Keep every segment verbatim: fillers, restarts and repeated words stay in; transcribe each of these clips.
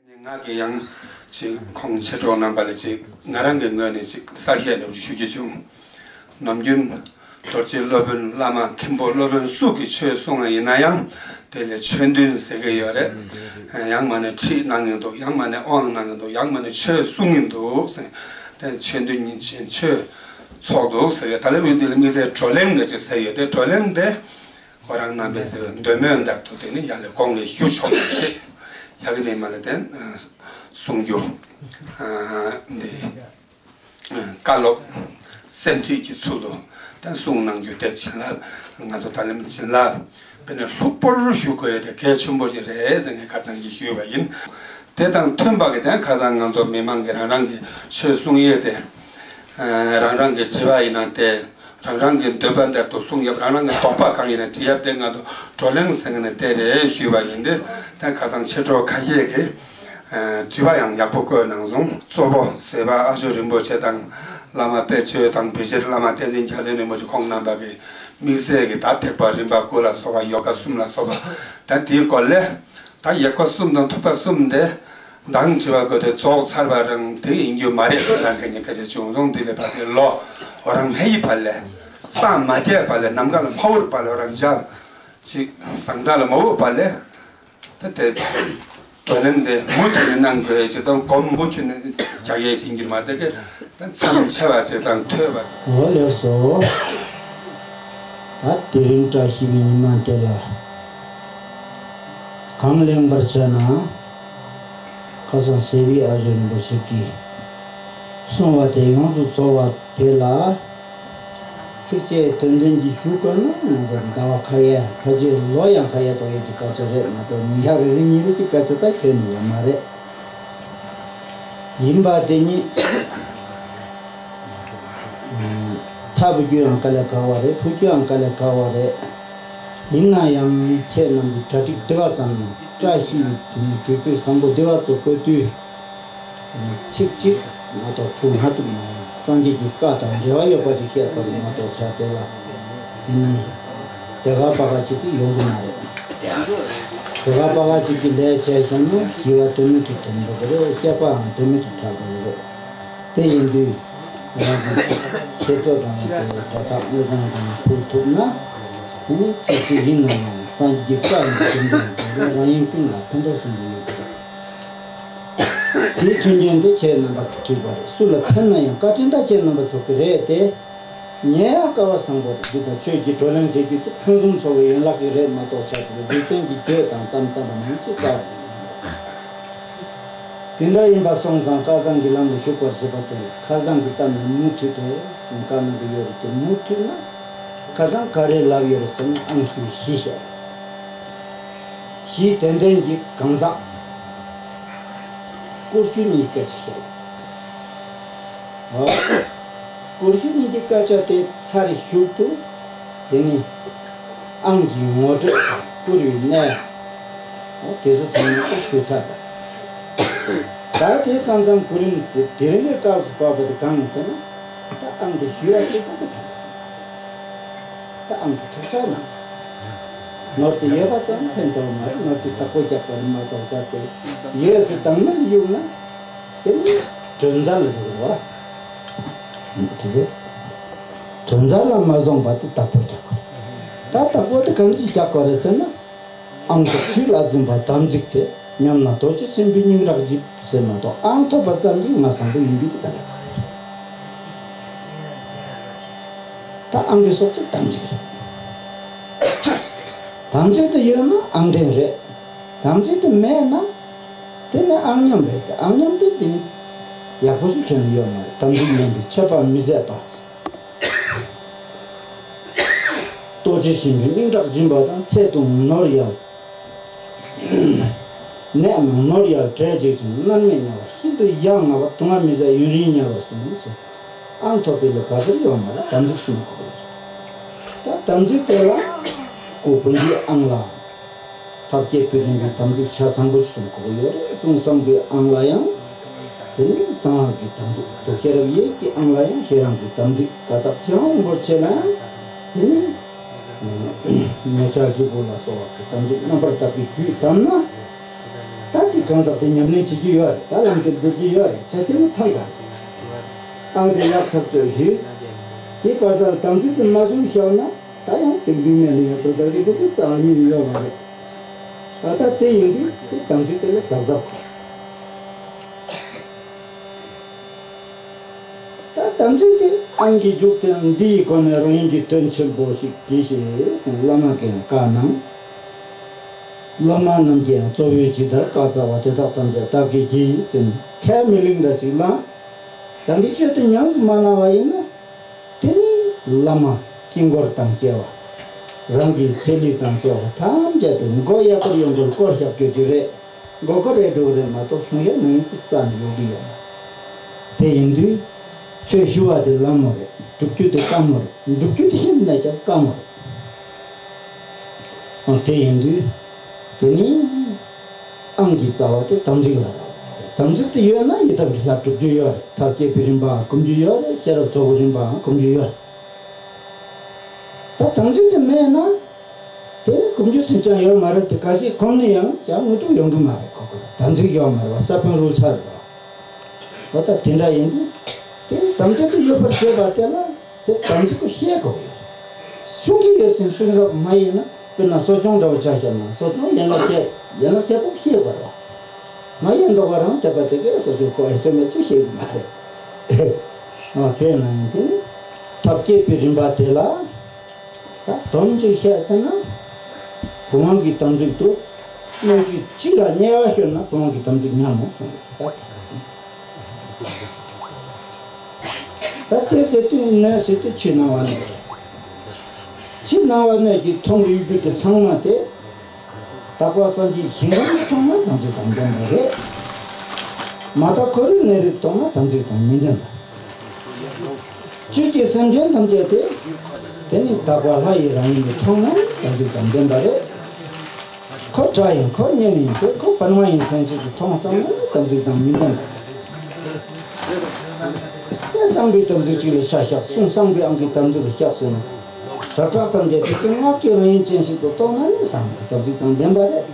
ང་གི་ཡང་ཅིག་ཁོང་མཆེད་གྲོགས་རྣམ་པ་ལ་ཅིག་ང་རང་གི་ངོས་ནས་ཅིག་གསལ་བཤད་འདྲ་བོ་ཞུ་རྒྱུ་བྱུང་། ནམ་རྒྱུན་རྡོ་རྗེ་སློབ་དཔོན་བླ་མ་མཁན་པོ་སློབ་དཔོན་སུ་གིས་ཆོས་གསུང་བ་ཡིན་ན་ཡང་དེ་ལ་ཆོས་འདུན་ཟེར་གི་ཡོད་རེད། ཡང་མ་ནས་ཁྲིད་གནང་གི་འདུག་ཡང་མ་ནས་དབང་གནང་གི་འདུག་ཡང་མ་ནས་ཆོས་གསུང་གི་འདུག་ཟེར། དེ་ཆོས་འདུན་ཉིན་བྱེད་ཆོས་ཚོགས་འདུག་ཟེར་ཡོད། ད་ལན་མི་འདི་ལ་དམིགས་བསལ་བགྲོ་གླེང་འདྲ་ཅིག་ཟེར་ཡོད་དེ། བགྲོ་གླེང་དེ་ཁོ་རང་རྣམ་པའི་འདོད་མོས་ལྟར་དུ་དེ་ནི་ཡར་ལ་གོང་ལ་ཞུ་ཆོག་པ་ཞིག་ཡག་གི་མེད་མ་ལ་དེ་གསུང་རྒྱུ་འདི་བཀའ་སློབ་སེམས་ཁྲིད་ཀྱི་ཚུལ་དུ་དེ་གསུང་གནང་རྒྱུ་དེ་བྱིན་རླབས། ང་ཚོ་ད་ལན་བྱིན་རླབས་དཔེ་ནས་ལྷུག་པོར་ཞུ་དགོས་ཡ་དེ་གལ་ཆེན་པོ་ཞིག་རེད་ཟེར་ངས་ཁ་སང་གི་ཞུས་པ་ཡིན། དེ་དང་མཐུན་པ་གི་དེ་ཁ་སང་ང་ཚོ་མི་མང་གི་རང་རང་གི་ཆོས་གསུང་ཡས་དེ། རང་རང་གི་དྲི་བ་ཡིན་ན་དེ། རང་རང་གི་འདོད་པ་ལྟར་དུ་གསུང་ཡབ། རང་རང་གི་དོགས་པ་གང་ཡིན་ན་དྲི་ཡབ་དེ་ང་ཚོ་བགྲོ་གླེང་ཟེར་ནས་དེ་རེད་ཞུས་པ་ཡིན་ཏེ། དེ་ཁ་སང་མཆེད་གྲོགས་ཁ་ཤས་ཀྱིས་དྲི་བ་ཡང་ཡག་པོ་བཀོད་གནང་སོང་། གཙོ་བོ་ཟས་པ་ཨ་ཞོ་རིན་པོ་ཆེ་དང་བླ་མ་དཔལ་ཆོས་དང་བི་ཤེར་བླ་མ་བསྟན་འཛིན་རྒྱལ་མཚན་རིན་པོ་ཆེ་ཁོང་རྣམ་པ་གི་དམིགས་བསལ་གྱི་ད་ཐེག་པ་རིམ་པ་དགུ་ལ་སོགས་པ་ཡོ་ག་གསུམ་ལ་སོགས་པ་ད་དེའི་སྐོར་ལས། ད་ཡོ་ག་གསུམ་དང་ཐུབ་པ་གསུམ་དེ་མདང་དྲི་བ་བཀོད་དེ་རྫོགས་ཚར་བ་རང་དེ་ཡིན་རྒྱུ་མ་རེད་ཟེར་ལབ་མཁན་གྱི་སྐད་ཆ་བྱུང་སོང་། དེ་ལས་ཕར་དེ་ལོ་འོ་རང་མེ་ཡི་བར་ལས་སངས་མ་རྒྱས་བར་ལས་ནམ་མཁའ་ལ་མ་འོར་བར་ལས་འོ་རང་འཇག་ཅིག་ཟང་ཐང་ལ་མ་འོར་བར་ལས་ད་དེ་བགྲོ་གླེང་དེ་མུ་མཐུད་ནས་གནང་དགོས་ཅིག་དང་སྒོམ་མུ་མཐུད་ནས་རྒྱག་ཡས་ཅིག་ཡིན་རྒྱུ་མ་རེད་དེ། མཚམས་ཆད་པ་ཅིག་དང་ཐོས་པ། འོ་ལགས་སོ། ད་དེ་རིང་བཀྲ་ཤིས་པའི་ཉི་མ་དེ་ལ་གང་གླེང་བར་བྱ་ན། ཁ་སང་ཟས་པའི་ཨ་ཞོ་རིན་པོ་ཆེ་གིས་གསུངས་པ་དེ་ཡོངས་སུ་རྫོགས་པ་དེ་ལ་ཚིགས་བཅད་དོན་ལྡན་གྱིས་ཞུ་དགོས་ན་ང་ཚོ་ཟླ་བ་ཁ་ཡ་ཕལ་ཆེར་ལོ་ཡང་ཁ་ཡ་གཏོགས་ཡས་ཀྱི་སྐད་ཆ་རེད་མ་གཏོགས་ཉིན་ཞག་རེ་རེ་གཉིས་རེ་གྱི་སྐད་ཆ་ད་ཁྱོན་ནས་ཡོད་མ་རེད། ཡིན་པ་དེ་ཉིད་ཐབས་རྒྱུ་ཡང་དཀའ་ལས་ཁག་པ་རེད། ཕུ་རྒྱུ་ཡང་དཀའ་ལས་ཁག་པ་རེད། ཡིན་ན་ཡང་ཁྱེད་རྣམས་ཀྱི་གྲ་སྒྲིག་དེ་ག་ཙམ་ཡང་བཀྲ་ཤིས་པའི་དུས་ཚོད་བཟང་པོ་དེ་ག་ཚོ་བཀོད་དུས་ཚིག་གཅིག་མ་གཏོགས་ཐུགས་སྣང་ཐུག་མ་ཡིན། སངས་རྒྱས་ཀྱི་བཀའ་དང་འབྲེལ་བ་ཡོད་པ་ཅིག་བཤད་ཐུབ་མ་གཏོགས་བྱ་དེ་ལ་དེ་ནི་དེ་ག་པ་ག་ཅིག་གིས་ཡོང་གི་མ་རེད། དེ་ག་པ་ག་ཅིག་གིས་ལས་བྱས་བཞག་ན་ཞི་བ་དོན་མེད་དུ་ཐལ་འགྲོ་གི་རེད། བཤད་པའང་དོན་མེད་དུ་ཐལ་འགྲོ་གི་རེད། དེ་ཡིན་དུས་རང་གི་ཤེས་ཚོད་དང་དེ་དྲ་ཐག་དངོས་དང་དང་ཐུག་ཐུབ་ན་དེ་ནི་ཚིག་གཅིག་ཡིན་ན་ཡང་སངས་རྒྱས་ཀྱི་བཀའ་ཡིན་དོན་དང་དོན་དུ་རང་ཡུལ་ཀུན་ལ་ཕན་ཐོགས་ཆེན་པོ་ཡོད་ཀྱི་རེད། དེའི་མཐུན་རྐྱེན་དེ་ཁྱེད་རྣམ་པ་གིས་བསྒྲིགས་པ་རེད། སུ་ལ་ཕན་ན་ཡང་བཀའ་དྲིན་ད་ཁྱེད་རྣམ་པ་ཚོ་གི་རེད་དེ། ཉན་ཡང་སྐལ་བ་བཟང་པོ་རེད། འདི་དང་ཆོས་ཀྱི་བགྲོ་གླེང་བྱེད་རྒྱུ་དེ་ཕུན་སུམ་ཚོགས་པའི་ཡན་ལག་ཅིག་རེད་མ་གཏོགས་ཆ་དེ་འཇིག་རྟེན་གྱི་རྒྱུ་དང་གཏམ་བཏང་བ་མང་ཆེ་ལྟར། དེ་འདྲ་ཡིན་པ་སོང་ཙང་བཀའ་བཟང་གི་ལམ་ལ་ཞུགས་པར་བྱེད་པ་དེ་ཁ་བཟང་གི་གཏམ་ལ་མུ་མཐུད་དེ་གསུང་བཀའ་གནང་གི་ཡོད་རེད་དེ། མུ་མཐུད་ན་ཁ་བཟང་ག་རེ་ལབ་ཡོད་རེད་ཟེར་ན་ཨང་ཀི་བཞི་བཤད། བཞི་དོན་ལྡན་གྱི་གང་ཟག་སྐོར་ཞུ་གཉིས་སྐད་ཆ་བཤད། སྐོར་ཞུ་གཉིས་ཀྱི་སྐད་ཆ་དེ་ཚར་ཞུགས་དུས་དེ་ནི་ཨང་ཀིའི་ངོ་སྤྲོད་དང་བསྐུར་བའི་གནས། དེ་ཚོ་ཚང་མ་ཞུས་ཚར་བ། ད་དེ་ས་མཚམས་གོ་རིམ་དེ་དེ་རིང་གི་སྐབས་སུ་བབས་པ་དེ་གང་ཡིན་ཟེར་ན། ད་ཨང་ཀི་ཞུ་བ་གཅིག་པུ་དེ་ད་ཨང་ཀི་ཐུགས་ཅག་གནང་། ནོར་དེ་ཡོད་པ་ཙམ་ཕན་ཐོགས་མ་རེད། ནོར་དེ་བདག་པོ་རྒྱག་དགོས་རེད་མ་གཏོགས་ཟེར་ཏེ་ཡོད་ཟེར་དང་མ་གཡུག་ན། དེ་ནི་སྒྲོན་རྩ་ལ་འཇུག་རོགས། དེ་རེད། སྒྲོན་རྩ་ལ་མ་སོང་བར་དུ་བདག་པོ་རྒྱག་དགོས། ད་བདག་པོ་དེ་ག་འདྲ་ཞིག་རྒྱག་དགོས་རེད་ཟེར་ན། ཨང་ཀི་ཚུལ་ལ་འཛིན་པ་དམ་ཚིག་སྟེ། ཉམས་ན་རྡོ་རྗེ་སེམས་དཔའི་སྙིང་རགས་འཇིབ་ཟེར་མ་གཏོགས་ཨང་ཐོབ་པ་ཙམ་གྱིས་ང་བཟང་པོ་ཡིན་པའི་གི་ད་ལས་ཀ་རེད། ད་ཨང་ཀི་སོགས་དེ་དམ་ཚིག་རེད། དམ་ཚིག་དེ་ཡོད་ན་ཨང་ལྡན་རེད། དམ་ཚིག་དེ་མེད་ན། དེ་ནི་ཨང་ཉམས་རེད་དེ། ཨང་ཉམས་དེ་དེ་ནི་ཡག་པོ་ཞིག་ཁྱོན་ནས་ཡོད་མ་རེད། དམ་ཚིག་ཉམས་པའི་ཆད་པ་མི་བཟད་པ། ལྟོ་འཕྱེ་ཞིང་གི་སྙིང་ཁྲག་འབྱིན་པ་དང་། ཚེ་དང་ནོར་ཡང་ནད་དང་ནོར་ཡང་བྲལ་འཇིག་ཅིང་མནར་མེད་དམྱལ་བ། ཤིན་ཏུ་ཡ་ང་བ་སྡུག་བསྔལ་མི་བཟད་ཡུན་རིང་དམྱལ་བར་སོང་ཟེར། ཨང་ཐོབ་པའི་ལོ་ག་ཚོད་ཡོད་མ་རེད། དམ་ཚིག་སྲུང་དགོས་རེད། ད་དམ་ཚིག་དེ་ལ་སྐུ་ཕུང་གི་ཨང་ལ། ཐབས་མཁས་པའི་རིང་གི་དམ་ཚིག་ཆ་ཚང་པོ་ཞིག་སྲུང་དགོས་ཡོད་རེད། གསུང་རྩོམ་གྱི་ཨང་ལ་ཡང་། དེ་ནི་གསང་སྔགས་ཀྱི་དམ་ཚིག་ཏུ། ཤེས་རབ་ཡིད་ཀྱི་ཨང་ལ་ཡང་ཤེས་རབ་ཀྱི་དམ་ཚིག་ཀ་དག་ཚེ་དབང་རིན་པོ་ཆེ་ལ་ཡང་། དེ་ནི་ཉེ་ཆར་བཞུགས་པོ་ལ་སོགས་པ་གི་དམ་ཚིག་རྣམ་པར་དག་པའི་རྒྱུད་བསྡམས་ན། ད་དེ་ གང་ཟག་དེ་ཉམས་ལེན་བྱེད་ཀྱི་ཡོད་རེད། ད་ལམ་དེར་འགྲོ་གི་ཡོད་རེད། བྱས་དེ་ནི་ཚང་དང་། ཨང་དེ་ཡག་ཐག་ཆོད་ཞུས། དེ་བར་སར་དམ་ཚིག་དེ་མ་བྱུང་བཞག་ན་ད་ཡང་ཏིག་ཏིག་མེད་ལ་ཡོད་དོ། ད་གཟིགས་པོ་ཚོ་རྩ་བ་ཉིད་ནས་ཡོད་མ་རེད། ད་ལྟ་དེ་ཡིན་དུས་དེ་དམ་ཚིག་དེ་ལ་གཟབ་གཟབ་དགོས། ད་དམ་ཚིག་དེ་ཨང་གི་མཇུག་དེ་འདི་ཡི་སྒོ་ནས་རང་ཉིད་ཀྱི་དོན་ཆེན་པོ་ཞིག་གྱིས་ཤིག་ཟེར་བླ་མ་གིས་ཡང་བཀའ་གནང་། སློབ་མ་རྣམས་ཀྱིས་ཡང་གཙོ་བོའི་ཇི་ལྟར་བཀའ་སྩལ་པ་དེ་དག་ཐམས་ཅད་བདག་གིས་བགྱིས་ཟེར་ཁས་མི་ལེན་འདྲ་ཞིག་བླངས། དམ་པའི་ཆོས་དེ་ཉམས་སུ་མ་བླངས་པ་ཡིན་ན། དེ་ནི་བླ་མ་དཀྱིལ་འཁོར་དང་བཅས་པ། རང་གི་ཚེ་ལུས་དང་བཅས་པ་ཐམས་ཅད་དེ་མགོ་ཡག་པོར་ཡོང་དགོས་སྐོར་བཞག་རྒྱུ་དེ་རེད། མགོ་སྐོར་རེ་འགྲོ་གི་རེད་མ་གཏོགས་གསུང་ཡ་ནང་ཅི་རྩ་ནས་ཡོང་གི་ཡོད་མ་རེད། དེ་ཡིན་དུས་ཆོས་ཞུ་བ་དེ་ལམ་མོ་རེད། སྒྲུབ་རྒྱུ་དེ་དཀའ་མོ་རེད། སྒྲུབ་རྒྱུ་དེ་ཤིན་ཏུ་ནས་ཀྱང་དཀའ་མོ་རེད། ཨ་དེ་ཡིན་དུས་དེ་ནི། ཨང་གི་རྩ་བ་དེ་དམ་ཚིག་ལ་རག་པ་རེད། དམ་ཚིག་དེ་ཡོད་ན་ཡི་དམ་གྱི་ལྷ་སྒྲུབ་རྒྱུ་ཡོད་རེད། ཐབས་མཁས་པའི་རིམ་པའང་སྒོམ་རྒྱུ་ཡོད་རེད། ཤེས་རབ་རྫོགས་པའི་རིམ་པའང་སྒོམ་རྒྱུ་ཡོད་རེད། ད་དམ་ཚིག་དེ་མེད་ན་དེ་ནི་སྒོམ་རྒྱུ་ཟེར་ཅང་ཡོད་མ་རེད། དེ་ག་ཞིག་སྒོམ་ནས་ཡང་ཅང་དངོས་གྲུབ་ཡོང་གི་མ་རེད། ཁོ་ཁོ་དམ་ཚིག་ཡོད་མ་རེད་བ། ས་བོན་རུལ་ཚར་རེད་བ། འོ་ད་དེ་འདྲ་ཡིན་དུས་དེ་དམ་ཚིག་དེ་ཡོད་པར་བྱེད་པ་དེ་ལ། དེ་དམ་ཚིག་པོ་ཤེས་དགོས་ཡོད། གསུང་གི་ཡོད་ཟེར་གསུང་ས་མ་ཡིན་ན། དཔེར་ན་གསོ་སྦྱོང་འདྲ་བོ་ཆ་བཞག་ན་གསོ་སྦྱོང་ཡན་ལག་བརྒྱད། ཡན་ལག་བརྒྱད་པོ་ཤེས་དགོས་རེད་བ། མ་ཡིན་མདོག་པ་རང་དད་པ་དེ་གས་གསོ་སྦྱོང་ཁོ་ཨེ་ཚོད་མེད་ཅིག་ཤེས་གི་མ་རེད། ཨ་དེ་ན་ཡིན་དུས་ཐབས་མཁས་པའི་རིམ་པ་དེ་ལ་ད་དོན་གཅིག་བཤད་ཟེར་ན། བུམ་དབང་གི་དམ་ཚིག་ཏུ་སྣོད་བཅུད་སྤྱི་ལ་དམྱལ་བ་ཤོར་ན་བུམ་དབང་གི་དམ་ཚིག་ཉམས་མོ་གསུངས་ཡོད་པ། ད་དེ་ཟེར་དུས་གནས་ཟེར་དུས་ཕྱི་སྣང་བ་གནས་རེད། ཕྱི་སྣང་བ་གནས་ཀྱི་མཐོང་གི་ཡུལ་དེ་ཚང་མ་དེ། དག་པ་སངས་རྒྱས་ཞིང་ཁམས་མཐོང་ན་དམ་ཚིག་དང་ལྡན་པ་རེད། མ་དག་འཁོར་བའི་གནས་རིས་མཐོང་ན་དམ་ཚིག་དང་མི་ལྡན་པ། བཅུད་ཀྱི་སེམས་ཅན་ཐམས་ཅད་དེ། དེ་ནི་དག་པ་ལྷ་ཡི་རང་ཉིད་དུ་མཐོང་ན་དམ་ཚིག་དང་ལྡན་པ་རེད། ཁོ་བྲག་ཡིན་ཁོ་གཉན་ཡིན་ཏེ་ཁོ་པདྨ་ཡིན་སེམས་ཅན་གྱིས་མཐོང་བསམ་ན་དམ་ཚིག་དང་མི་ལྡན་པ། དེ་བསམ་པའི་དམ་ཚིག་གཅིག་ལ་ཆ་བཞག་གསུང་བསམ་པའི་ཨང་ཀི་དམ་ཚིག་ལ་བཞག་ཟེར་ན། དྲག་དྲག་ཐམས་ཅད་དེ་ཚེ་སྔགས་ཀྱི་རང་བཞིན་ཅན་ཞིག་ཏུ་རྟོགས་ན་ནི་བསམ་པའི་དམ་ཚིག་དང་ལྡན་པ་རེད།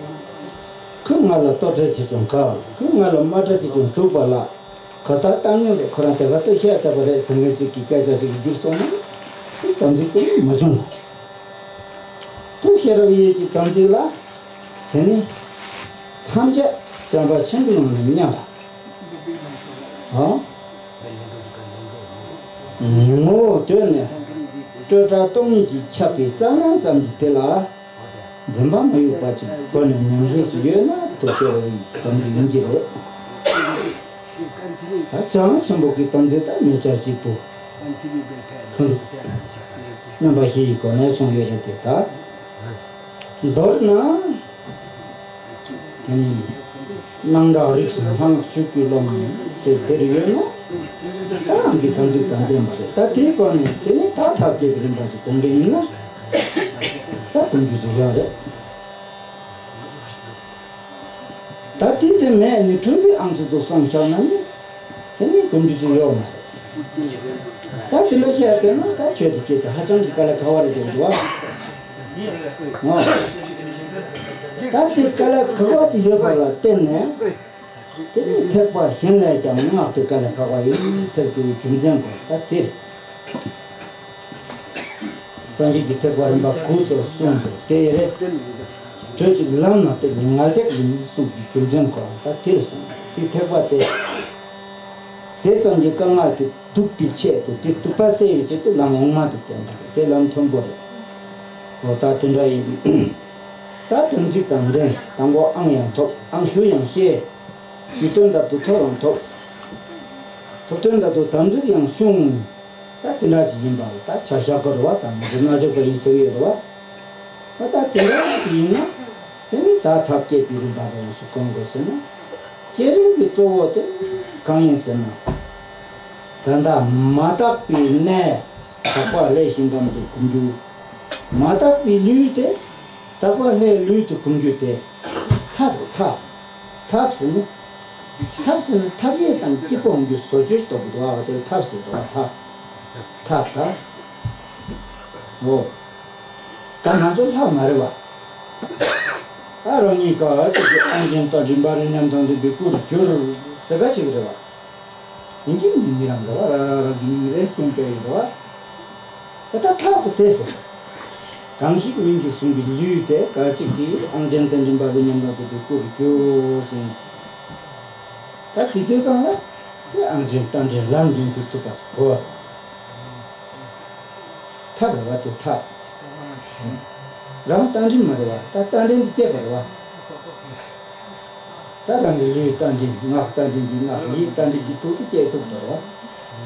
ཁོས་ང་ལ་གཏོར་བྲལ་བྱེད་ཀྱང་དགའ་བ། ཁོས་ང་ལ་མ་བྲལ་བྱེད་ཀྱང་སྡུག་པ་ལ། ཁོ་ད་ལྟ་ངན་རེད། ཁོ་རང་དེ་ག་ཚོད་བཤད་བསྡད་པ་རེད་ཟེར་མཁན་ཅིག་གི་སྐད་ཆ་ཞིག་བསྒྱུར་སོང་ན། དེ་དམ་ཚིག་དེ་ནི་མ་བྱུང་། ཐུགས་ཤེས་རབ་ཡིད་ཀྱི་དམ་ཚིག་ལ། དེ་ནི། ཐམས་ཅད་བྱམས་པ་ཆེན་པོའི་ངང་ནས་མཉམ་པ། ཨོ། ངོ་བོ་དོན་ནི། སྤྲོས་བྲལ་སྟོང་ཉིད་ཀྱིས་ཁྱབ་པའི་རྩལ་སྣང་ཙམ་གྱིས་དེ་ལ། འཛིན་པ་མ་གཡུག་པ་ཅིག་སྒོ་ནས་ཉམས་སུ་ཅིག་ཡོད་ན་ཐུགས་ཤེས་རབ་ཀྱི་དམ་ཚིག་ཡིན་གྱི་རེད། ད་བྱང་ཆེན་པོ་གི་དམ་ཚིག་ད་མེ་ལྕགས་གཅིག་པུ། ཁོ་ཚོ་རྣམ་པ་བཞི་ཡི་སྒོ་ནས་གསུངས་ཡོད་རེད་དེ་ད། མདོར་ན། དེ་ནི། སྣང་གྲགས་རིག་གསུམ་ལྷ་སྔགས་ཆོས་ཀྱི་སློབ་མ་ཡིན་ཟེར་དེར་ཡོད་ན། ད་ཨང་གི་དམ་ཚིག་དང་ལྡན་པ་རེད། ད་དེའི་སྒོ་ནས་དེ་ནི་ད་ཐབས་མཁས་པའི་རིམ་པ་ཞིག་སྒོམ་མཁན་ཡིན་ན། ད་སྒོམ་རྒྱུ་ཞིག་ཡོད་རེད། ད་དེ་དེ་མེད་ནི་འཁྲུལ་པའི་ཨང་ཚིག་ཏུ་སོང་བཞག་ན་ནི། དེ་ནི་སྒོམ་རྒྱུ་ཅིག་ཡོད་མ་རེད། ད་དེ་འདྲ་བཤད་པས་ན་ད་ཆོས་དེ་སྐད་དེ་ཧ་ཅང་གི་དཀའ་ལས་ཁག་པ་རེད་འདུག་བ། ཨོ། ད་དེ་དཀའ་ལས་ཁག་པ་དེ་ཡོད་པ་ལ་བརྟེན་ནས། དེ་ནི་ཐེག་པ་གཞན་ལས་ཀྱང་སྔགས་དེ་དཀའ་ལས་ཁག་པ་ཡིན་ཟེར་དགོས་པའི་རྒྱུ་མཚན་ཁོ་ད་དེ་རེད། སངས་རྒྱས་ཀྱི་ཐེག་པ་རིམ་པ་དགུ་ཚོ་གསུངས་ཏེ་དེ་རེད། གྲོལ་ཅིག་ལམ་ན་བཏེགས་ནས་ངལ་བཏེགས་ཡིན་གསུངས་ཀྱི་རྒྱུ་མཚན་ཁོ་ད་དེ་རེད་གསུངས། དེ་ཐེག་པ་དེ། དེ་ཙམ་གྱི་དཀའ་ངལ་དེ་སྡུག་པའི་ཆེད་དུ་དེ་སྡུག་པ་སེལ་བའི་ཆེད་དུ་ལམ་འོག་མ་དེ་བསྟན་པ་རེད། དེ་ལམ་མཐོན་པོ་རེད། འོ་ད་དེ་འདྲ་ཡིན། ད་དམ་ཚིག་དང་ལྡན། དང་པོ་ཨང་ཡང་ཐོབ། ཨང་ཞུ་ཡང་ཤེས། ཞུ་དོན་ལྟར་དུ་ཐོབ་ཡང་ཐོབ། ཐོབ་དོན་ལྟར་དུ་དམ་ཚིག་ཡང་བྱུང་། ད་དེ་འདྲ་ཅིག་ཡིན་པ་ལ་ད་བྱ་བཞག་གི་རེད་བ། ད་མི་རྣ་ཅོག་པ་ཡིན་ཟེར་གི་ཡོད་རེད་བ། ད་ད་དེ་འདྲ་ཅིག་ཡིན་ན། དེ་ནི་ད་ཐབས་མཁས་པའི་རིམ་པ་རེད་ཞིག་གོང་དགོས་ཟེར་ན། བསྐྱེད་རིམ་གྱི་གཙོ་བོ་དེ་གང་ཡིན་ཟེར་ན། ད་ལྟ་མ་དག་པའི་གནས་དག་པ་ལྷའི་ཞིང་ཁམས་སུ་སྒོམ་རྒྱུ། མ་དག་པའི་ལུས་དེ། དག་པ་ལྷའི་ལུས་དེ་སྒོམ་རྒྱུ་དེ། ཐབས་རེད་ཐབས། ཐབས་ཟེར་ནི། ཐབས་ཟེར་ནི་ཐབས་ཤེས་དང་སྐྱིད་པོ་འོང་རྒྱུ་བཟོ་བཅོས་ལྟ་བུ་འདུག་ཨ། དེ་ལ་ཐབས་ཟེར་འདུག་ཨ། ཐབས། ཐབས་ད། འོ། ད་ང་ཚོ་ལྷ་མ་རེད་བ། ད་རང་ཉིད་ཀ་ཅིག་གི་ཨང་ཅན་རྟ་མགྲིན་པ་རི་ཉམས་དང་ལྡན་པའི་སྐུ་རུ་གྱུར་ཟེར་ག་ཅིག་རེད་བ། ཡིན་གྱི་མིན་གྱི་རང་རེད་བ། རང་རང་རང་གི་མིང་རེད་གསུངས་པའི་ཡིན་རེད་བ། ད་ལྟ་ཐག་ཏུ་དེ་ཟེར། གང་ཞིག་མིང་གིས་བཟུང་བའི་ལུས་དེ་ག་ཅིག་གིས་ཨང་ཅན་རྟ་མགྲིན་པ་རི་ཉམས་དང་ལྡན་པའི་སྐུ་རུ་གྱུར་ཟེར། ད་དེ་དུས་གང་ལ་དེ་ཨང་ཅན་རྟ་མགྲིན་ལམ་མགྲིན་གྱུར་ཐུབ་པ་གོ་བ། ཐབས་རེད་བ་དེ་ཐབས། རང་རྟ་མགྲིན་མ་རེད་བ། ད་རྟ་མགྲིན་དེ་སྐྱེས་པ་རེད་བ། ད་རང་གི་ལུས་རྟ་མགྲིན། ངག་རྟ་མགྲིན་གྱི་ངག་ཡིད་རྟ་མགྲིན་གྱི་ཐུགས་དེ་སྐྱེས་ཐུབ་པ་རེད་བ།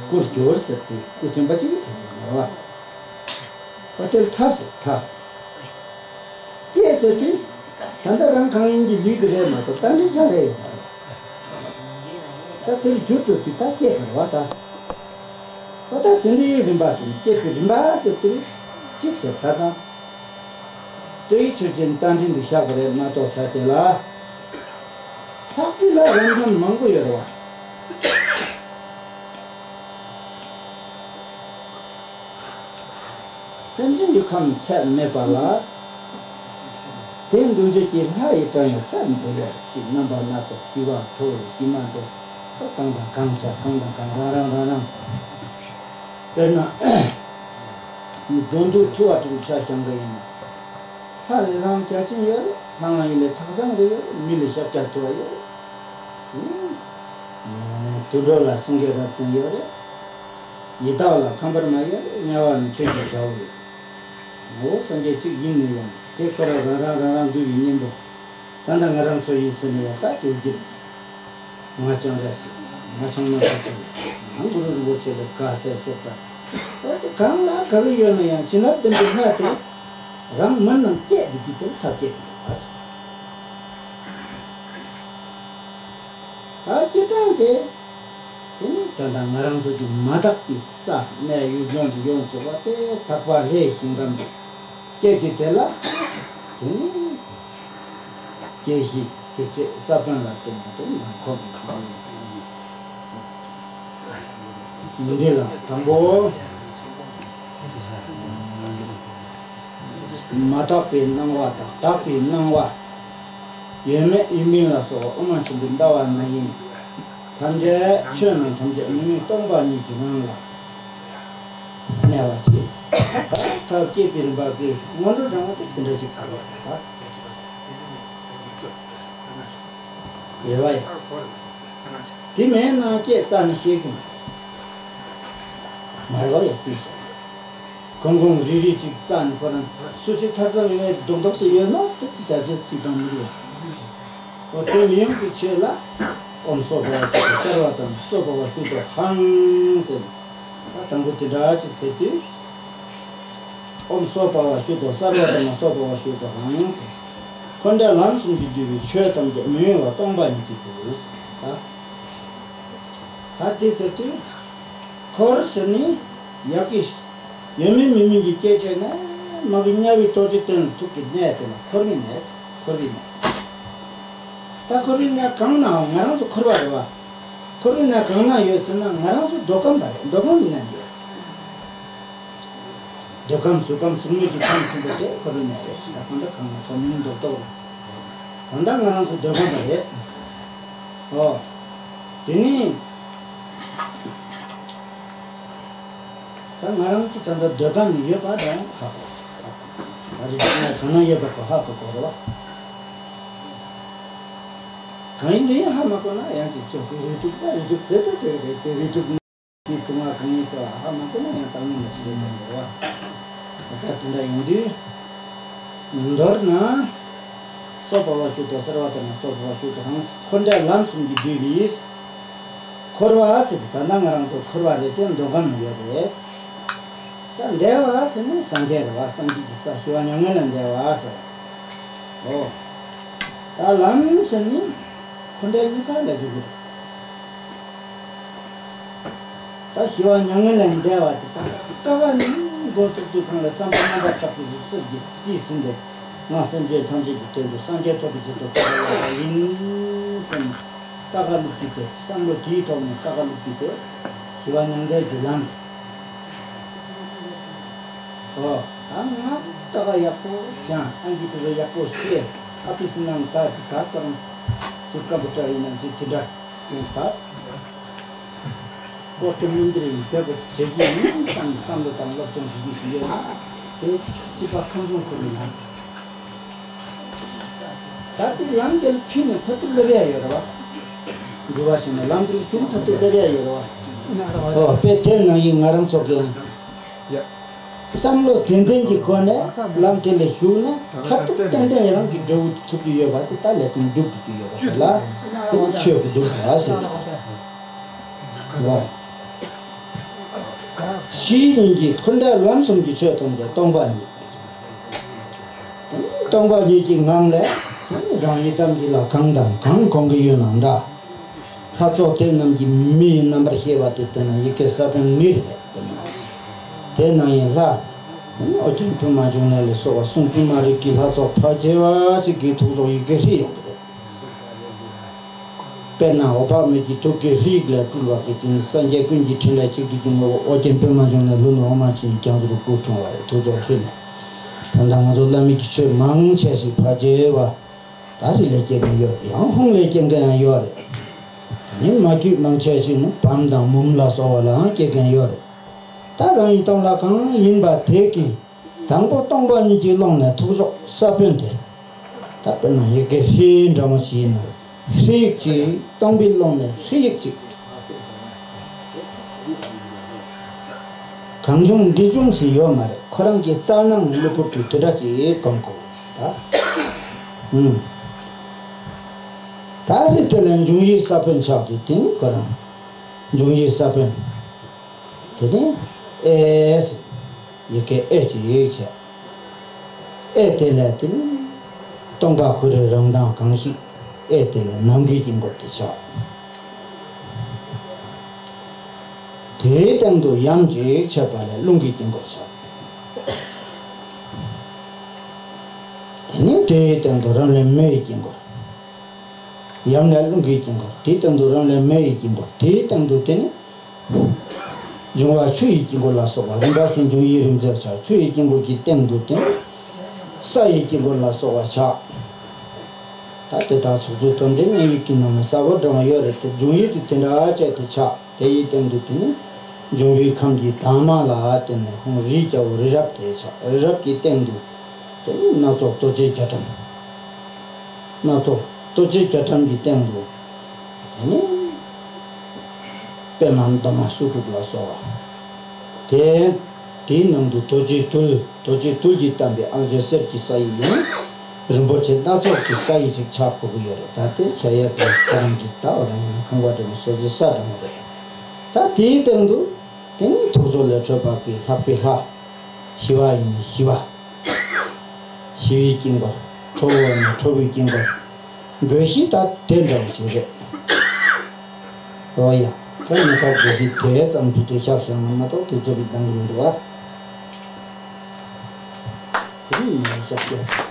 སྐུར་གྱུར་ཟེར་དེ་སྐུ་ཆེན་པོ་ཅིག་གི་ཐུགས་རེད་བ། བ་དེར་ཐབས་ཟེར་ཐབས། སྐྱེས་ཟེར་དུས། ད་ལྟ་རང་གང་ཡིན་གྱི་ལུས་དེ་རེད་མ་གཏོགས་རྟ་མགྲིན་ཆ་རེ་ཡོད་མ་རེད། ད་དེར་གྱུར་ཏོ་དེ་ད་སྐྱེས་པ་རེད་བ་ད། བ་ད་དེ་འདྲའི་རིམ་པ་ཟེར་སྐྱེས་པའི་རིམ་པ་ཟེར་དུས། གཅིག་ཟེར་ད་དང་། རྩོད་ཡི་ཆོས་ཅན་རྟ་མགྲིན་དུ་བཞག་པ་རེད་མ་གཏོགས་ཆ་དེ་ལ། ལྷག་པའི་ལ་རང་ཁམས་མང་པོ་ཡོད་རེད་བ། སེམས་ཅན་གྱི་ཁམས་ཚད་མེད་པ་ལ། དེ་འདུ་བྱེད་ཀྱི་ལྷ་ཡི་གྲངས་ཡང་ཚད་མེད་པ་ཡོད་ཅིག་རྣམ་པ་སྣ་ཚོགས་ཞི་བ་མཐོ་བའི་ཞི་མ་མཐོ། གང་དང་གང་ཆ་གང་དང་གང་རང་རང་རང་རང་། དཔེར་ན། འགྲོ་འདུལ་ཐུབ་པ་དྲུག་ཆ་བཞག་པ་ཡིན་ན། ལྷ་ལས་ལྷའམ་བརྒྱ་བྱིན་ཡོད་རེད། ལྷ་ང་ཡི་ལས་ཐག་བཟང་པོ་ཡོད་རེད། མི་ལས་ཞབས་བཀྱག་ཐུབ་པ་ཡོད་རེད། དུད་འགྲོ་ལ་སེང་གེ་རབ་བརྟན་ཡོད་རེད། ཡི་དྭགས་ལ་ཁམས་པདྨ་ཡོད་རེད། དམྱལ་བ་ནི་ཆོས་ཀྱི་དགྲ་བོ་ཡོད་རེད། འོ་སངས་རྒྱས་གཅིག་ཡིན་ན་ཡང་དེ་ཁོ་རང་རང་རང་རང་རང་འདུལ་བའི་གཉེན་པོ། ད་ལྟ་ང་རང་ཚོ་ཡིན་ཟེར་ན་ཡང་ད་ཅིག་འགྱུར། ང་ཅང་ར་ཞིག་ང་ཆང་མ་ཞིག་ང་གུ་རུ་རིན་པོ་ཆེ་ལ་དགའ་སའི་ལྕོག་ད། འོ་དེ་གང་ལ་ག་རེ་ཡོད་ན་ཡང་བྱིན་རླབས་ལྡན་པའི་ལྷ་དེ། རང་མི་རྣམས་སྐྱེད་དེ་དེ་དེར་ཐབས་སྐྱེད་དགོས་པ། ད་སྐྱེ་སྟངས་དེ། དེ་ནི་ད་ལྟ་ང་རང་ཚོ་གི་མ་དག་པའི་ས་གནས་ཡུལ་ལྗོངས་དེ་ཡོངས་རྫོགས་པ་དེ་དག་པ་ལྷའི་ཞིང་ཁམས་དེ་སྐྱེ་དུས་དེ་ལ། དེ་ནི་སྐྱེ་ཤི་སྐྱེ་ཚེ་ས་བོན་ལ་བརྟེན་ནས་དེ་ནི་འཁོར་གྱི་འཁོར་ཡུག་འདི་ལ་དང་པོ། མ་དག་པའི་སྣང་བ་དང་དག་པའི་སྣང་བ། ཡོད་མེད་ཡིན་མིན་ལ་སོགས་དབུ་མ་ཆེན་པོའི་ལྟ་བ་ནང་བཞིན། ཐམས་ཅད་ཆོས་རྣམས་ཐམས་ཅད་མིག་མིག་སྟོང་པ་ཉིད་ཀྱི་ངང་ལ་གནས་པ་ཞིག་ད་ཐབས་སྐྱེད་པའི་རིམ་པ་གི་སྔོན་འགྲོ་སྦྱང་བ་དེ་དེ་འདྲ་ཞིག་ཟེར་བ་རེད་པ། རེད་བ་ཡ། དེ་མེད་ན་སྐད་རྩ་ནས་བཤད་ཀྱི་མ་རེད་བ་ཡ། ཅིག་ཀྱང་གང་གང་རེ་རེ་ཅིག་རྩ་ནས་ཁོ་རང་སུ་ཅིག་ཐར་ཙམ་ཡོད་རྡོག་རྡོག་ཅིག་ཡོད་ན་དེ་ཅི་བྱ་རྒྱུ་ཅིག་དང་མི་འདུག་འོ་དེ་མི་ཡོང་གི་ཆེད་ལ། ཨོཾ་སྭ་བྷཱ་ཝ་ཤུདྡྷ་སརྦ་དྷརྨ་སྭ་བྷཱ་ཝ་ཤུདྡྷོ་ཧཾ་ཟེར། ད་དང་པོ་དེ་འདྲ་ཅིག་ཟེར་དུས། ཨོཾ་སྭ་བྷཱ་ཝ་ཤུདྡྷོ་སརྦ་དྷརྨ་སྭ་བྷཱ་ཝ་ཤུདྡྷོ་ཧཾ་ཟེར། འཁོར་འདས་ལམ་གསུམ་གྱིས་བསྡུས་པའི་ཆོས་ཐམས་ཅད་མི་གཡོ་བ་སྟོང་པ་ཉིད་ཀྱི་སྐུ་ཟེར། ད་ད་དེ་ཟེར་དུས། འཁོར་ཟེར་ནི་ཡ་གི། ཡོད་མིན་མེད་མིན་གྱི་སྐྱེ་མཆེད་ནས་མ་གི་དམྱལ་བའི་ལྟོ་འཕྱེ་སྟོན་ཐུག་གི་གནས་དེ་ལ་འཁོར་བའི་གནས། འཁོར་བའི་གནས། ད་འཁོར་བའི་གནས་གང་ནའང་ང་རང་ཚོ་འཁོར་བ་རེད་བ། འཁོར་བའི་གནས་གང་ན་ཡོད་ཟེར་ན་ང་རང་ཚོ་འདོད་ཁམས་པ་རེད། འདོད་ཁམས་ཀྱི་གནས་ཡོད། འདོད་ཁམས་གཟུགས་ཁམས་གཟུགས་མེད་ཀྱི་ཁམས་གསུམ་པོ་དེ་འཁོར་བའི་གནས་རེད། ད་གང་ལྟར་གང་ན་གོ་མིང་འདོད་རྟོག་རེད། གང་ལྟར་ང་རང་ཚོ་འདོད་ཁམས་པ་རེད། ཨོ། དེ་ནི། ད་ང་རང་ཚོ་ད་ལྟ་འདོད་ཁམས་ནི་ཡོད་པ་དང་ཧ་གོ། ད་རེས་ཀྱི་གནས་གང་ན་ཡོད་པ་གོ་ཧ་གོ་དགོས་རེད་བ། གང་ཡིན་འདི་ཡིན་ཧ་མ་གོ་ན་ཡང་ཅིག་ཅོག་ཙེ་རིགས་དྲུག་ད་རིགས་དྲུག་ཟེར་ད་ཟེར་གི་རེད་དེ། རིགས་དྲུག་ནི་དུང་བ་གང་ཡིན་ཟེར་བ་ཧ་མ་གོ་ན་ཡང་བཏང་མྱོང་མ་བྱེད་དགོས་རེད་བ། ད་དེ་འདྲ་ཡིན་དུས། མདོར་ན། སྭ་བྷཱ་ཝ་ཤུདྡྷོ་སརྦ་དྷརྨ་སྭ་བྷཱ་ཝ་ཤུདྡྷོ་ཧཾ། འཁོར་འདས་ལམ་གསུམ་གྱིས་བསྡུས་པའི། འཁོར་བ་ཟེར་དུས་ད་ལྟ་ང་རང་ཚོ་འཁོར་བ་རེད་དེ་འདོད་ཁམས་ནི་ཡོད་རེད། ད་བདེ་བ་ཟེར་ནི་སངས་རྒྱས་རེད་བ། སངས་རྒྱས་ཀྱི་ས་ཞི་བ་མྱ་ངན་ལས་འདས་པ་ཟེར། ཨོ། ད་ལམ་ཟེར་ནི་འཁོར་འདས་གཉིས་ཀ་ལ་འཇུག་གི་རེད། ད་ཞི་བ་མྱ་ངན་ལས་འདས་པ་དེ་ད་ཀ་ཁ་ནི་མགོ་ཚུགས་དུས་གང་ལ་བསམ་པ་རྣམ་པར་དག་པའི་གཟུགས་སེམས་ཀྱིས་རྩིས་ཟིན་ཏེ་ང་སེམས་ཅན་ཐམས་ཅད་ཀྱི་དོན་དུ་སངས་རྒྱས་ཐོབ་པའི་ཆེད་དུ་ཀ་ཁ་ལ་ཡིན་ཟེར་ནས། ཀ་ཁ་བླུགས་ཀྱི་དེ་བསམ་བློ་དེའི་ཐོག་ནས་ཀ་ཁ་བླུགས་ཀྱི་དེ་ཞི་བ་མྱང་འདས་ཀྱི་ལམ། ཨོ། ད་ང་ཀ་ཁ་ཡག་པོ་སྦྱངས། སངས་རྒྱས་ཀྱི་ལོ་ཡག་པོ་ཤེས། ཨ་ཕི་སི་ནང་ད་ད་ལྟ་རང་ཚོ་སྐབས་འདྲ་ཡིན་ན་ཅིག་དེ་འདྲ་ཡིན་ད། སྐོར་དེ་མི་འདིར་ཡིན་དེ་བྱེད་ཀྱི་ཡིན་བསམ་བསམ་བློ་དང་སློབ་སྦྱོང་བྱེད་ཀྱི་ཞིག་ཡོད་ན་དེ་སྲིད་པ་ཁམས་གསུམ་ཁུར་ནས་ན། ད་དེ་ལམ་དེར་ཕུལ་ནས་མཐར་ཐུག་སླེབས་ཡ་ཡོད་རེད་བ། འགྲོ་བ་ཞིག་ནས་ལམ་དེར་ཕུལ་མཐར་ཐུག་སླེབས་ཡ་ཡོད་རེད་བ། ཨོ་དཔེ་དེ་ནང་བཞིན་ང་རང་ཚོ་གི་བསམ་བློ་ཏན་ཏན་གྱི་སྒོ་ནས་ལམ་དེ་ལ་ཞུགས་ན་མཐར་ཐུག་ཏན་ཏན་རང་གི་འབྲས་བུ་ཐོབ་ཀྱི་ཡོད་པ་དེ་ད་ལས་དོན་སྒྲུབ་ཐུབ་ཀྱི་ཡོད་པ་དེ་ལ་དེ་ནི་ཆོས་ཀྱི་སྒྲུབ་པ་ཟེར། བ། ཕྱིའི་ཉིན་གྱི་འཁོར་འདས་ལམ་གསུམ་གྱི་ཆོས་ཐམས་ཅད་སྟོང་པ་ཉིད། སྟོང་པ་ཉིད་ཀྱི་ངང་ལས་རང་ཡི་དམ་ཡིད་ལ་གང་དང་གང་གོང་གི་ཡོད་ནའང་འདྲ། ལྷ་ཚོགས་དེ་རྣམས་ཀྱི་མིའི་རྣམ་པར་ཤེས་པ་དེ་ལྟ་ན་ཡི་གེ་ས་བོན་མི་རེད་དེ་མ་རེད། དེ་ནང་བཞིན་ལྷ། ཨོ་རྒྱན་པདྨ་འབྱུང་གནས་ལ་སོགས་པ་གསུང་དྲི་མ་རིགས་ཀྱི་ལྷ་ཚོགས་ཕལ་ཆེ་བ་ཞིག་གིས་ཐུགས་སྲོག་ཡི་གེ་ཧྲིལ་ཡོང་གི་རེད། དཔེར་ན་འོད་དཔག་མེད་ཀྱི་ཐུགས་ཀའི་ཧྲིལ་ལས་སྤྲུལ་བ་གི་དེ་ནི་སངས་རྒྱས་ཀུན་གྱི་ཕྲིན་ལས་གཅིག་བསྡུས་ཀྱི་ངོ་བོ་ཨོ་རྒྱན་པདྨ་འབྱུང་གནས་ལྷོ་ནུབ་འོག་མ་ཆེན་གྱི་རྒྱ་མཚོ་རུ་སྐུ་འཁྲུངས་པ་རེད། ཐུགས་སྲོག་ཧྲིལ་ནས། ད་ལྟ་ང་ཚོ་བླ་མེད་ཀྱི་ཆོས་མང་ཆེ་ཞིག་ཕལ་ཆེ་བ། ད་རི་ལས་སྐྱེ་མཁན་ཡོད་རེད། ཡང་ཧཱུྃ་ལས་སྐྱེ་མཁན་ཡང་ཡོད་རེད། དེ་ནས་མ་རྒྱུད་མང་ཆེ་ཞིག་ནི་བམ་དང་མུམ་ལ་སོགས་པ་ལའང་སྐྱེ་མཁན་ཡོད་རེད། ད་རང་ཡི་དམ་ལྷ་གང་ཡིན་པ་དེ་གིས་དང་པོ་སྟོང་པ་ཉིད་ཀྱི་ཀློང་ནས་ཐུགས་སྲོག་ས་བོན་དེ། ད་དཔེར་ན་ཡི་གེ་ཧྲིལ་འདྲ་མོ་ཞིག་ཡིན་ན་ཧྲིལ་ཡིག་གཅིག་སྟོང་པའི་ཀློང་ནས་ཧྲིལ་ཡིག་གཅིག་གང་བྱུང་འདི་བྱུང་ཟེར་ཡོད་མ་རེད། ཁོ་རང་གི་རྩལ་སྣང་གློ་བུར་དུ་དེ་འདྲ་ཅིག་གོམས་དགོས་ད། ཨུམ། ད་རེས་དེ་ལ་འབྱུང་བའི་ས་བོན་ཆགས་ཏེ་དེ་ནི་ཁོ་རང་། འབྱུང་བའི་ས་བོན། དེ་ནི་ཨེ་ཟེར། ཡི་གེ་ཨེ་ཅིག་ཡིག་བྱས། ཨེ་དེ་ལས་དེ་ནི་སྟོང་པ་ཁོ་རའི་རང་མདངས་གང་ཞིག་ཨེ་དེ་ལས་ནམ་མཁའི་དཀྱིལ་འཁོར་དེ་ཆགས། དེའི་སྟེང་དུ་ཡམ་ཅིག་བྱས་པ་ལས་རླུང་གི་དཀྱིལ་འཁོར་ཆགས། དེ་ནས་དེའི་སྟེང་དུ་རབ་བརླིང་མེ་ཡི་དཀྱིལ་འཁོར། ཡམ་ལས་རླུང་གི་དཀྱིལ་འཁོར། དེའི་སྟེང་དུ་རབ་བརླིང་མེ་ཡི་དཀྱིལ་འཁོར། དེའི་སྟེང་དུ་དེ་ནི། འབྱུང་བ་ཆུ་ཡི་དཀྱིལ་འཁོར་ལ་སོགས་པ་རིམ་པ་བཞིན་འབྱུང་བའི་རིམ་བརྩེགས་ཆགས། ཆུ་ཡི་དཀྱིལ་འཁོར་གྱི་སྟེང་དུ་དེ་ནི། ས་ཡི་དཀྱིལ་འཁོར་ལ་སོགས་པ་ཆགས། ད་དེ་དག་ཚོགས་ཚུལ་ཐམས་ཅད་ནི་ཡིད་ཀྱི་ནང་ནས་གསལ་པོ་འདྲ་བ་ཡོད་རེད་དེ། འབྱུང་ཡུལ་དེ་དེ་འདྲ་བྱས་ཏེ་ཆགས། དེ་ཡི་སྟེང་དུ་དེ་ནི་འབྱུང་བའི་ཁམས་ཀྱི་དྭངས་མ་ལ་བརྟེན་ནས་ཁོང་རིའི་རྒྱལ་པོ་རི་རབ་དེ་ཆགས། རི་རབ་ཀྱི་སྟེང་དུ་དེ་ནི་སྣ་ཚོགས་ལྟོ་འཕྱེའི་རྒྱ་གྲམ། སྣ་ཚོགས་ལྟོ་འཕྱེའི་རྒྱ་གྲམ་གྱི་སྟེང་དུ་དེ་ནི་པདྨ་འདབ་མ་སོ་དྲུག་ལ་སོགས་པ། དེ་དེའི་ནང་དུ་རྡོ་རྗེའི་རྡུལ། རྡོ་རྗེའི་རྡུལ་གྱིས་བརྟེན་པའི་ཨང་རྒྱས་གསེར་གྱི་ས་ཡི་ཡང་རིན་པོ་ཆེ་སྣ་ཚོགས་ཀྱི་ས་ཡི་ཅིག་ཆགས་དགོས་ཀྱི་ཡོད་རེད། ད་དེ་ཤ་ཡ་པའི་ཁོ་རང་གི་ད་འོ་རང་ཡང་ཁང་པ་འདྲ་བོ་སོ་སོའི་ས་འདྲ་བོ་རེད། ད་དེའི་སྟེང་དུ་དེ་ནི་ཐུགས་སྲོག་ལས་འཕྲོས་པ་གི་ལྷག་པའི་ལྷ། ཞི་བ་ཡིན་ན་ཞི་བ། ཞི་བའི་དཀྱིལ་འཁོར། ཁྲོ་བོ་ཡིན་ན་ཁྲོ་བོའི་དཀྱིལ་འཁོར། དགོས་གཞི་ད་དེ་འདྲ་བོ་ཞིག་རེད། ཨོ་ཡ། ད་ཉེ་འཁོར་དགོས་གཞི་དེ་ཙམ་དུ་དེ་བཞག་བཞག་ན་མ་གཏོགས་དེ་རྫོགས་པའི་གདངས་ཀྱི་མི་འདུག་བ། དེ་ནི་ཡིན་ན་བཞག་སྟེ།